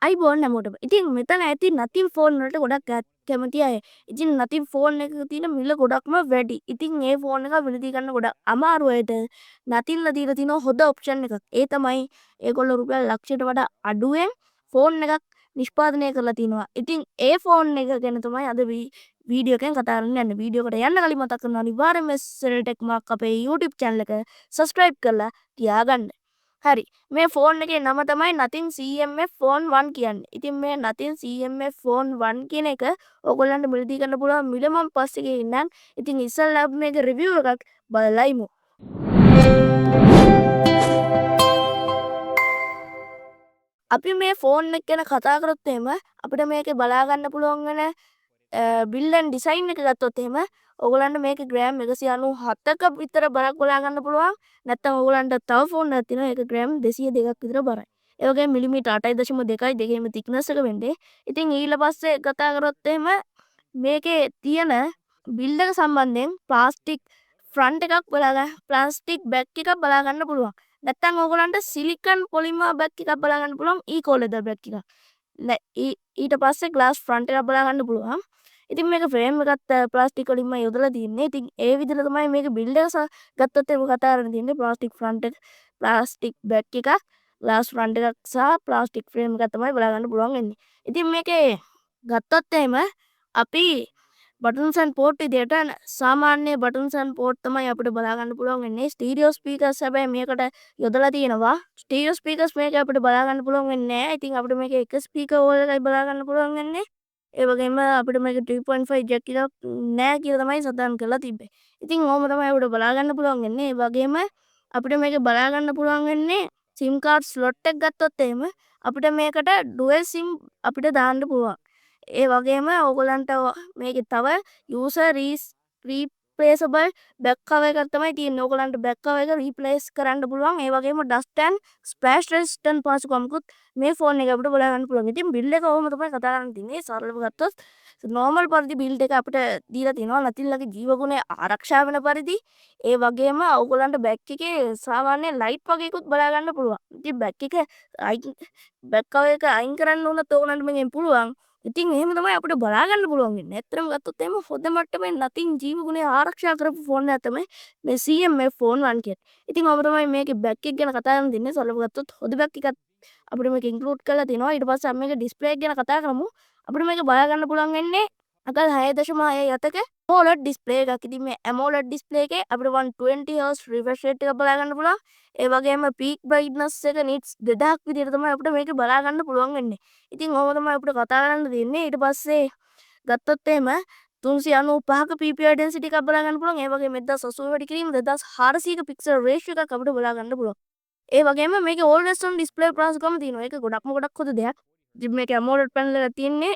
ආයුබෝවන් හැමෝටම. ඉතින් මෙතන ඇති Nothing phone වලට ගොඩක් කැමති අය. ඉතින් Nothing phone එකක තියෙන මිල ගොඩක්ම වැඩි. ඉතින් ඒ ෆෝන් එක මිලදී ගන්න ගොඩක් අමාරු අයට Nothing ලා දීලා තිනවා හොඳ ඔප්ෂන් එකක්. ඒ තමයි ඒගොල්ලෝ රුපියල් ලක්ෂයට වඩා අඩුවෙන් ෆෝන් එකක් නිෂ්පාදනය කරලා තිනවා. ඉතින් ඒ ෆෝන් එක ගැන තමයි අද වීඩියෝ එකෙන් කතා කරන්න යන්නේ. වීඩියෝ එකට යන්න කලින් මතක් කරනවා, අනිවාර්යෙන්ම SL Tech Mark අපේ YouTube channel එක subscribe කරලා තියාගන්න. හරි, මේ ෆෝන් එකේ නම තමයි Nothing CMF Phone 1 කියන්නේ. ඉතින් මේ Nothing CMF Phone 1 කියන එක ඕගොල්ලන්ට මිලදී ගන්න පුළුවන් මිල මම පස්සේ කියන්නම්. ඉතින් ඉස්සෙල්ලා අපි මේක රිවිව් එකක් බලලා ඉමු. අපි මේ ෆෝන් එක ගැන කතා කරොත් එහෙම, අපිට මේකේ බලා ගන්න පුළුවන් වෙන බිල්ඩ් ඇන්ඩ් ඩිසයින් එක ගත්තොත් එහෙම, ඕගොල්ලන්ට මේකේ ග්‍රෑම් 197ක විතර බරක් බලා ගන්න පුළුවන්. නැත්නම් ඕගොල්ලන්ට තව ෆෝන් එකක් තියෙනවා, ඒක ග්‍රෑම් 202ක් විතර බරයි. ඒ වගේම මිලිමීටර් 8.2යි දෙකේම තික්නස් එක වෙන්නේ. ඉතින් ඊට පස්සේ කතා කරොත් එහෙම, මේකේ තියෙන බිල්ඩ් එක සම්බන්ධයෙන් ප්ලාස්ටික් ෆ්‍රන්ට් එකක් බලා ගන්න, ප්ලාස්ටික් බැක් එකක් බලා ගන්න පුළුවන්. නැත්නම් ඕගොල්ලන්ට සිලිකන් පොලිමර් බැක් එකක් බලා ගන්න පුළුවන්, ඊකෝ ලෙදර් බැක් එකක්. ඊට පස්සේ ග්ලාස් ෆ්‍රන්ට් එකක් බලා ගන්න පුළුවන්. ඉතින් මේක ෆ්‍රේම් එකත් ප්ලාස්ටික් වලින්ම යොදලා තින්නේ. ඉතින් ඒ විදිහට තමයි මේක බිල්ඩ් එක ගත්තොත් එහෙම කතා කරන්න තියෙන්නේ. ප්ලාස්ටික් ෆ්‍රන්ට් එක, ප්ලාස්ටික් බැක් එකක්, ග්ලාස් ෆ්‍රන්ට් එකක් සහ ප්ලාස්ටික් ෆ්‍රේම් එකක් තමයි බලා ගන්න පුළුවන් වෙන්නේ. ඉතින් මේකේ ගත්තොත් එහෙම අපි බටන්ස් ඇන්ඩ් පෝට් විදියට සාමාන්‍ය බටන්ස් ඇන්ඩ් පෝට් තමයි අපිට බලා ගන්න පුළුවන් වෙන්නේ. ස්ටීරියෝ ස්පීකර්ස් හැබැයි මේකට යොදලා තියෙනවා. ස්ටීරියෝ ස්පීකර්ස් මේක අපිට බලා ගන්න පුළුවන් වෙන්නේ නෑ. ඉතින් අපිට මේකේ එක ස්පීකර් හෝල් එකයි බලා ගන්න පුළුවන් වෙන්නේ. ඒ වගේම අපිට මේක 3.5 ජැක් එකක් නෑ කියලා තමයි සඳහන් කරලා තිබ්බේ. ඉතින් ඔහොම තමයි අපිට බලා ගන්න පුළුවන් වෙන්නේ. ඒ වගේම අපිට මේක බලා ගන්න පුළුවන් වෙන්නේ SIM card slot එක ගත්තොත් එහෙම, අපිට මේකට ඩුවල් SIM අපිට දාන්න පුළුවන්. ඒ වගේම ඕගොල්ලන්ට මේකේ තව යූසර් රීප්ලේසබල් බැක් කවර් එකක් තමයි තියෙන්නේ. ඕගොල්ලන්ට බැක් කවර් එක රීප්ලේස් කරන්න පුළුවන්. ඒ වගේම ඩස්ට් ඇන්ඩ් ස්ප්ලෑෂ් රෙසිස්ටන්ට් පහසුකමකුත් මේ ෆෝන් එකේ අපිට බලා ගන්න පුළුවන්. ඉතින් බිල්ඩ් එක ඔහොම තමයි කතා කරන්න තියෙන්නේ. සරලව ගත්තොත් නෝමල් පරිදි බිල්ඩ් එක අපිට දීලා තියෙනවා, නතින් ලගේ ජීව ගුණය ආරක්ෂා වෙන පරිදි. ඒ වගේම ඕගොල්ලන්ට බැක් එකේ සාමාන්‍ය ලයිට් වගේකුත් බලා ගන්න පුළුවන්. ඉතින් බැක් එක අයින්, බැක් කවර් එක අයින් කරන්න උනත් ඕගොල්ලන්ට මේකෙන් පුළුවන්. ඉතින් එහෙම තමයි අපිට බලා ගන්න පුළුවන් වෙන්නේ. ඇත්තටම ගත්තොත් එහෙම හොඳ මට්ටමේ නතින් ජීව ගුණය ආරක්ෂා කරපු ෆෝන් එකක් තමයි මේ CMF phone 1 කියන්නේ. ඉතින් ඔහොම තමයි මේකේ බැක් එක ගැන කතා කරන්න තියෙන්නේ. සරලව ගත්තොත් හොඳ බැක් එකක් අපිට මේක ඉන්ක්ලූඩ් කරලා තියෙනවා. ඊට පස්සේ අපි මේකේ ඩිස්ප්ලේ එක ගැන කතා කරමු. අපිට මේක බලා ගන්න පුළුවන් වෙන්නේ අගල් 6.67ක AMOLED display එකක්. ඉතින් මේ AMOLED display එකේ අපිට 120 Hz refresh rate එකක් බලා ගන්න පුළුවන්. ඒ වගේම පීක් බ්‍රයිට්නස් එක නිට්ස් 2000ක් විදියට තමයි අපිට මේක බලා ගන්න පුළුවන් වෙන්නේ. ඉතින් ඔහොම තමයි අපිට කතා කරන්න තියෙන්නේ. ඊට පස්සේ ගත්තොත් එහෙම 395ක PPI density එකක් බලා ගන්න පුළුවන්. ඒ වගේම 1080 වැඩි කිරීම 2400ක පික්සල් රේෂියෝ එකක් අපිට බලා ගන්න පුළුවන්. ඒ වගේම මේකේ always on display පහසුකම තියෙනවා. ඒක ගොඩක්ම ගොඩක් හොඳ දෙයක්. ඉතින් මේකේ AMOLED panel එකක් තියෙන්නේ.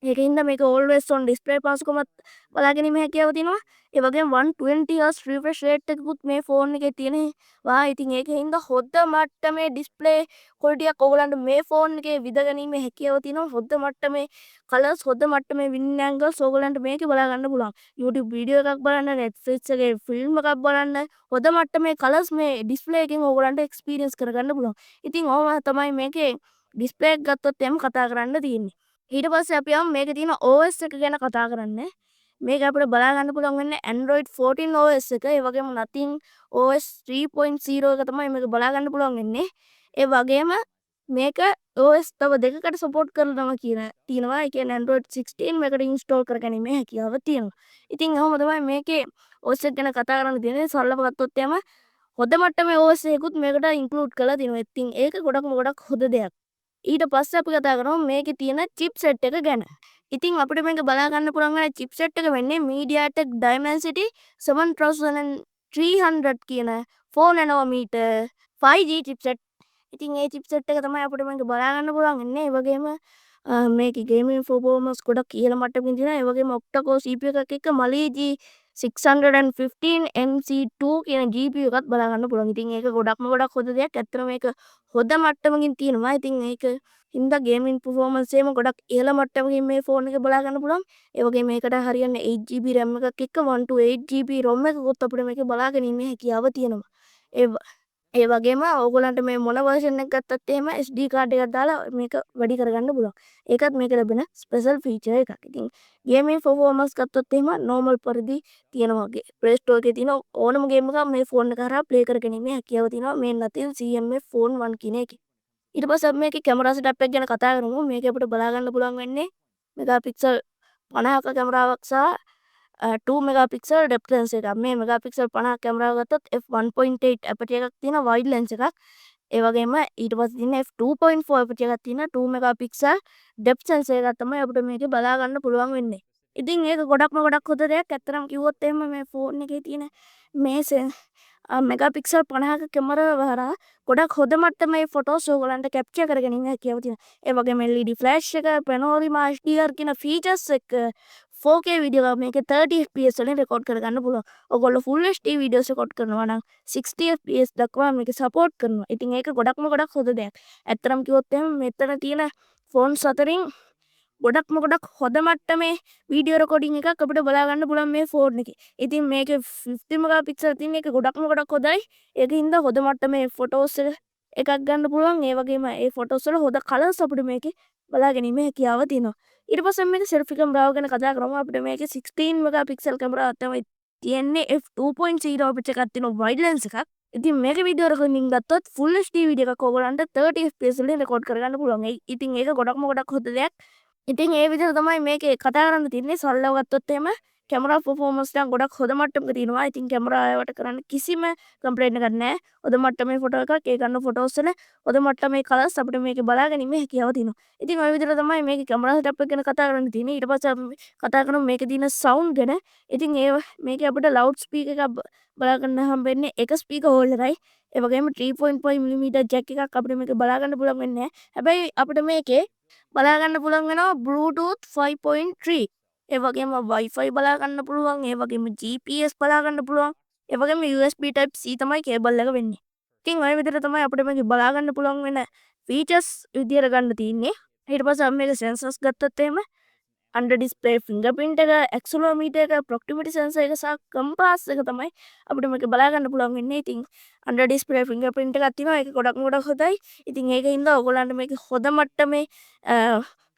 ඒක හින්දා මේක always on display පහසුකමත් බලා ගැනීමේ හැකියාව තියෙනවා. ඒ වගේම 120 Hz refresh rate එකකුත් මේ ෆෝන් එකේ තියෙනවා. ඉතින් ඒක හින්දා හොඳ මට්ටමේ ඩිස්ප්ලේ ක්වොලිටි එකක් ඔයගොල්ලන්ට මේ ෆෝන් එකේ විඳ ගැනීමේ හැකියාව තියෙනවා. හොඳ මට්ටමේ කලර්ස්, හොඳ මට්ටමේ වින් ඇන්ගල්ස් ඔයගොල්ලන්ට මේකේ බලා ගන්න පුළුවන්. YouTube video එකක් බලන්න, Netflix එකේ ෆිල්ම් එකක් බලන්න, හොඳ මට්ටමේ කලර්ස් මේ ඩිස්ප්ලේ එකෙන් ඔයගොල්ලන්ට එක්ස්පීරියන්ස් කරගන්න පුළුවන්. ඉතින් ඔහොම තමයි මේකේ ඩිස්ප්ලේ එක ගත්තොත් එහෙම කතා කරන්න තියෙන්නේ. ඊට පස්සේ අපි යමු මේකේ තියෙන OS එක ගැන කතා කරන්න. මේක අපිට බලා ගන්න පුළුවන් වෙන්නේ Android 14 OS එක. ඒ වගේම Nothing OS 3.0 එක තමයි මේක බලා ගන්න පුළුවන් වෙන්නේ. ඒ වගේම මේක OS තව දෙකකට සපෝට් කරනවා කියන තියෙනවා. ඒ කියන්නේ Android 16 මේකට ඉන්ස්ටෝල් කරගැනීමේ හැකියාව තියෙනවා. ඉතින් ඔහොම තමයි මේකේ OS එක ගැන කතා කරන්න තියෙන්නේ. සරලව ගත්තොත් එහෙම හොඳ මට්ටමේ OS එකකුත් මේකට ඉන්ක්ලූඩ් කරලා තියෙනවා. ඉතින් ඒක ගොඩක්ම ගොඩක් හොඳ දෙයක්. ඊට පස්සේ අපි කතා කරමු මේකේ තියෙන චිප්සෙට් එක ගැන. ඉතින් අපිට මේක බලා ගන්න පුළුවන් වෙන චිප්සෙට් එක වෙන්නේ MediaTek Dimensity 7300 කියන 4 nanometer 5G chipset. ඉතින් ඒ චිප්සෙට් එක තමයි අපිට මේක බලා ගන්න පුළුවන් වෙන්නේ. ඒ වගේම මේකේ ගේමින් පර්ෆෝමන්ස් ගොඩක් ඉහළ මට්ටමකින් තියෙනවා. ඒ වගේම ඔක්ටා කෝර් CPU එකක් එක්ක Mali G615 MC2 කියන GPU එකත් බලා ගන්න පුළුවන්. ඉතින් ඒක ගොඩක්ම ගොඩක් හොඳ දෙයක්. ඇත්තටම මේක හොඳ මට්ටමකින් තියෙනවා. ඉතින් ඒක හින්දා ගේමින් පර්ෆෝමන්ස් එහෙම ගොඩක් ඉහළ මට්ටමකින් මේ ෆෝන් එක බලා ගන්න පුළුවන්. ඒ වගේම මේකට හරියන 8 GB RAM එකක් එක්ක 128 GB ROM එකකුත් අපිට මේකේ බලා ගැනීමේ හැකියාව තියෙනවා. ඒ ඒ වගේම ඕගොල්ලන්ට මේ මොන වර්ෂන් එක ගත්තත් එහෙම SD card එකක් දාලා මේක වැඩි කරගන්න පුළුවන්. ඒකත් මේකේ ලැබෙන ස්පෙෂල් ෆීචර් එකක්. ඉතින් ගේමින් පර්ෆෝමන්ස් ගත්තොත් එහෙම නෝමල් පරිදි තියෙනවා වගේ. Play Store එකේ තියෙන ඕනම ගේම් එකක් මේ ෆෝන් එක හරහා ප්ලේ කරගැනීමේ හැකියාව තියෙනවා මේ Nothing CMF Phone 1 කියන එකේ. ඊට පස්සේ අපි මේකේ කැමරා සෙටප් එක ගැන කතා කරමු. මේකේ අපිට බලා ගන්න පුළුවන් වෙන්නේ මෙගාපික්සල් 50ක කැමරාවක් සහ 2 මෙගාපික්සල් ඩෙප්ත් ලෙන්ස් එකක්. මේ මෙගාපික්සල් 50ක් කැමරාව ගත්තොත් f1.8 ඇපචර් එකක් තියෙන වයිඩ් ලෙන්ස් එකක්. ඒ වගේම ඊට පස්සේ තියෙන f2.4 ඇපචර් එකක් තියෙන 2 මෙගාපික්සල් ඩෙප්ත් සෙන්සර් එකක් තමයි අපිට මේකේ බලා ගන්න පුළුවන් වෙන්නේ. ඉතින් ඒක ගොඩක්ම ගොඩක් හොඳ දෙයක්. ඇත්තටම කිව්වොත් එහෙම මේ ෆෝන් එකේ තියෙන මේ මෙගාපික්සල් 50ක කැමරාව හරහා ගොඩක් හොඳ මට්ටමේ ෆොටෝස් ඔයගොල්ලන්ට කැප්චර් කරගැනීමේ හැකියාව තියෙනවා. ඒ වගේම LED flash එක, පැනෝරමා HDR කියන ෆීචර්ස් එක්ක 4K video එකක් මේකේ 30 fps වලින් රෙකෝඩ් කරගන්න පුළුවන්. ඔයගොල්ලෝ full HD videos record කරනවා නම් 60 fps දක්වා මේක සපෝට් කරනවා. ඉතින් ඒක ගොඩක්ම ගොඩක් හොඳ දෙයක්. ඇත්තටම කිව්වොත් එහෙම මෙතන තියෙන ෆෝන්ස් අතරින් ගොඩක්ම ගොඩක් හොඳ මට්ටමේ වීඩියෝ රෙකෝඩින් එකක් අපිට බලා ගන්න පුළුවන් මේ ෆෝන් එකේ. ඉතින් මේකේ 50 මෙගාපික්සල් තියෙන එක ගොඩක්ම ගොඩක් හොඳයි. ඒක හින්දා හොඳ මට්ටමේ ෆොටෝස් එකක් ගන්න පුළුවන්. ඒ වගේම ඒ ෆොටෝස් වල හොඳ කලර්ස් අපිට මේකේ බලා ගැනීමේ හැකියාව තියෙනවා. ඊට පස්සේ මේකේ සෙල්ෆි කැමරාව ගැන කතා කරමු. අපිට මේකේ 16 මෙගාපික්සල් කැමරාවක් තමයි තියෙන්නේ. F2.0 අපිට එකක් තියෙනවා, වයිඩ් ලෙන්ස් එකක්. ඉතින් මේකේ වීඩියෝ රෙකෝඩින් ගත්තොත් ෆුල් HD video එකක් ඔයගොල්ලන්ට 30 fps වලින් රෙකෝඩ් කරගන්න පුළුවන්. ඉතින් ඒක ගොඩක්ම ගොඩක් හොඳ දෙයක්. ඉතින් ඒ විදිහට තමයි මේකේ කතා කරන්න තියෙන්නේ. සරලව ගත්තොත් එහෙම කැමරා පර්ෆෝමන්ස් නම් ගොඩක් හොඳ මට්ටමක තියෙනවා. ඉතින් කැමරා ඒවට කරන්න කිසිම කම්ප්ලේන්ට් එකක් නැහැ. හොඳ මට්ටමේ ෆොටෝ එකක්, ඒ ගන්න ෆොටෝස් වල හොඳ මට්ටමේ කලර්ස් අපිට මේකේ බලා ගැනීමේ හැකියාව තියෙනවා. ඉතින් ඔය විදිහට තමයි මේකේ කැමරා සෙටප් එක ගැන කතා කරන්න තියෙන්නේ. ඊට පස්සේ අපි කතා කරමු මේකේ තියෙන සවුන්ඩ් ගැන. ඉතින් ඒ මේකේ අපිට ලවුඩ් ස්පීකර් එකක් බලා ගන්න හම්බෙන්නේ එක ස්පීකර් හෝල් එකයි. ඒ වගේම 3.5 mm ජැක් එකක් අපිට මේක බලා ගන්න පුළුවන් වෙන්නේ නැහැ. හැබැයි අපිට මේකේ බලා ගන්න පුළුවන් වෙනවා Bluetooth 5.3. ඒ වගේම Wi-Fi බලා ගන්න පුළුවන්. ඒ වගේම GPS බලා ගන්න පුළුවන්. ඒ වගේම USB Type C තමයි කේබල් එක වෙන්නේ. ඉතින් ඔය විදිහට තමයි අපිට මේක බලා ගන්න පුළුවන් වෙන ෆීචර්ස් විදියට ගන්න තියෙන්නේ. ඊට පස්සේ අපි මේක සෙන්සර්ස් ගත්තොත් එහෙම අන්ඩර් ඩිස්ප්ලේ ෆින්ගර්ප්‍රින්ට් එක, ඇක්සලරෝමීටර් එක, ප්‍රොක්සිමිටි සෙන්සර් එක සහ කම්පාස් එක තමයි අපිට මේක බලා ගන්න පුළුවන් වෙන්නේ. ඉතින් අන්ඩර් ඩිස්ප්ලේ ෆින්ගර්ප්‍රින්ට් එකක් තියෙනවා. ඒක ගොඩක්ම ගොඩක් හොඳයි. ඉතින් ඒක හින්දා ඔයගොල්ලන්ට මේක හොඳ මට්ටමේ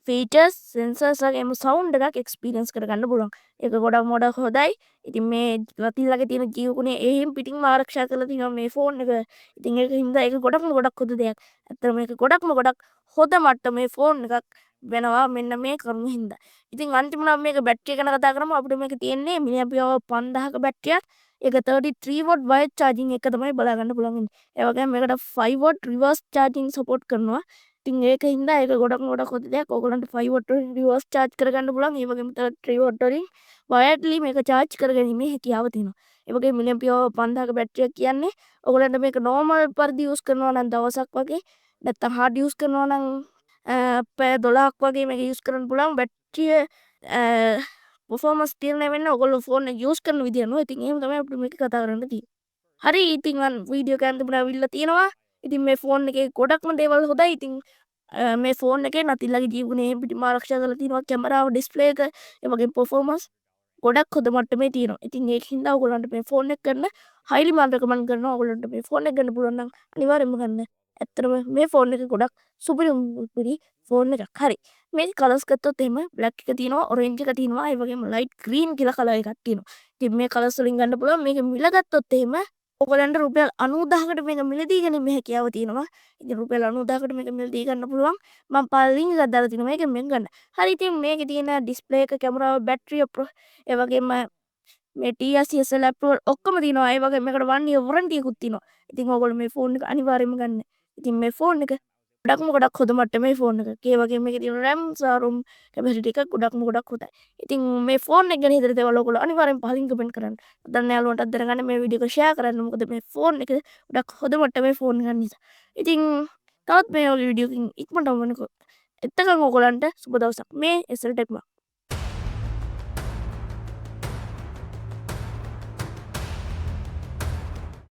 ෆීචර්ස්, සෙන්සර්ස් වගේම සවුන්ඩ් එකක් එක්ස්පීරියන්ස් කරගන්න පුළුවන්. ඒක ගොඩක්ම ගොඩක් හොඳයි. ඉතින් මේ නතින් ළඟ තියෙන ජීවගුණය එහෙම පිටින්ම ආරක්ෂා කරලා තියෙනවා මේ ෆෝන් එක. ඉතින් ඒක හින්දා ඒක ගොඩක්ම ගොඩක් හොඳ දෙයක්. ඇත්තටම මේක ගොඩක්ම ගොඩක් හොඳ මට්ටමේ ෆෝන් එකක් වෙනවා මෙන්න මේ කරුණු හින්දා. ඉතින් අන්තිමට අපි මේක බැටරිය ගැන කතා කරමු. අපිට මේක තියෙන්නේ මිලි ඇම්පියර් 5000ක බැටරියක්. ඒක 33 වොට් වයර්ඩ් චාර්ජින් එක තමයි බලා ගන්න පුළුවන් වෙන්නේ. ඒ වගේම මේකට 5 වොට් රිවර්ස් චාර්ජින් සපෝට් කරනවා. ඉතින් ඒක හින්දා ඒක ගොඩක්ම ගොඩක් හොඳ දෙයක්. ඔයගොල්ලන්ට 5 වොට් වලින් රිවර්ස් චාර්ජ් කරගන්න පුළුවන්. ඒ වගේම 33 වොට් වලින් වයර්ඩ්ලි මේක චාර්ජ් කරගැනීමේ හැකියාව තියෙනවා. ඒ වගේම මිලි ඇම්පියර් 5000ක බැටරියක් කියන්නේ ඔයගොල්ලන්ට මේක නෝමල් පරිදි යූස් කරනවා නම් දවසක් වගේ, නැත්තම් හાર્ඩ් යූස් කරනවා නම් පැය 12ක් වගේ මේක යූස් කරන්න පුළුවන්. බැටරිය පර්ෆෝමන්ස් තීරණය වෙන්නේ ඔයගොල්ලෝ ෆෝන් එක යූස් කරන විදිය අනුව. ඉතින් එහෙම තමයි අපිට මේක කතා කරන්න තියෙන්නේ. හරි, ඉතින් මං වීඩියෝ එක අන්තිමට ඇවිල්ලා තියෙනවා. ඉතින් මේ ෆෝන් එකේ ගොඩක්ම දේවල් හොඳයි. ඉතින් මේ ෆෝන් එකේ නතින්ලගේ ජීවගුණය එහෙම පිටින්ම ආරක්ෂා කරලා තියෙනවා. කැමරාව, ඩිස්ප්ලේ එක, ඒ වගේම පර්ෆෝමන්ස් ගොඩක් හොඳ මට්ටමේ තියෙනවා. ඉතින් ඒක හින්දා ඔයගොල්ලන්ට මේ ෆෝන් එක ගන්න හයිලි මම රෙකමන්ඩ් කරනවා. ඔයගොල්ලන්ට මේ ෆෝන් එක ගන්න පුළුවන් නම් අනිවාර්යෙන්ම ගන්න. ඇත්තටම මේ ෆෝන් එක ගොඩක් සුපිරිම සුපිරි ෆෝන් එකක්. හරි. මේකේ කලර්ස් ගත්තොත් එහෙම බ්ලැක් එක තියෙනවා, ඔරෙන්ජ් එක තියෙනවා, ඒ වගේම ලයිට් ග්‍රීන් කියලා කලර් එකක් තියෙනවා. ඉතින් මේ කලර්ස් වලින් ගන්න පුළුවන්. මේකේ මිල ගත්තොත් එහෙම ඔයගොල්ලන්ට රුපියල් 90,000කට මේක මිලදී ගැනීමේ හැකියාව තියෙනවා. ඉතින් රුපියල් 90,000කට මේක මිලදී ගන්න පුළුවන්. මම පහළ ලින්ක් එකක් දාලා තියෙනවා, මේකෙන් මේක ගන්න. හරි, ඉතින් මේකේ තියෙන ඩිස්ප්ලේ එක, කැමරාව, බැටරිය, ඒ වගේම මේ TRC SL approval ඔක්කොම තියෙනවා. ඒ වගේම මේකට 1 year warranty එකකුත් තියෙනවා. ඉතින් ඔයගොල්ලෝ මේ ෆෝන් එක අනිවාර්යයෙන්ම ගන්න. ඉතින් මේ ෆෝන් එක ගොඩක්ම ගොඩක් හොඳ මට්ටමේ ෆෝන් එකක්. ඒ වගේම මේකේ තියෙන RAM සහ ROM capacity එක ගොඩක්ම ගොඩක් හොඳයි. ඉතින් මේ ෆෝන් එක ගැන හිතන දේවල් ඔයගොල්ලෝ අනිවාර්යෙන් පහලින් කමෙන්ට් කරන්න. දන්න යාළුවන්ටත් දැනගන්න මේ වීඩියෝ එක ෂෙයා කරන්න. මොකද මේ ෆෝන් එක ගොඩක් හොඳ මට්ටමේ ෆෝන් එකක් නිසා. ඉතින් තවත් මේ වගේ වීඩියෝ එකකින් ඉක්මනටම වෙනකොට එතකන් ඔයගොල්ලන්ට සුබ දවසක්. මේ SL tech.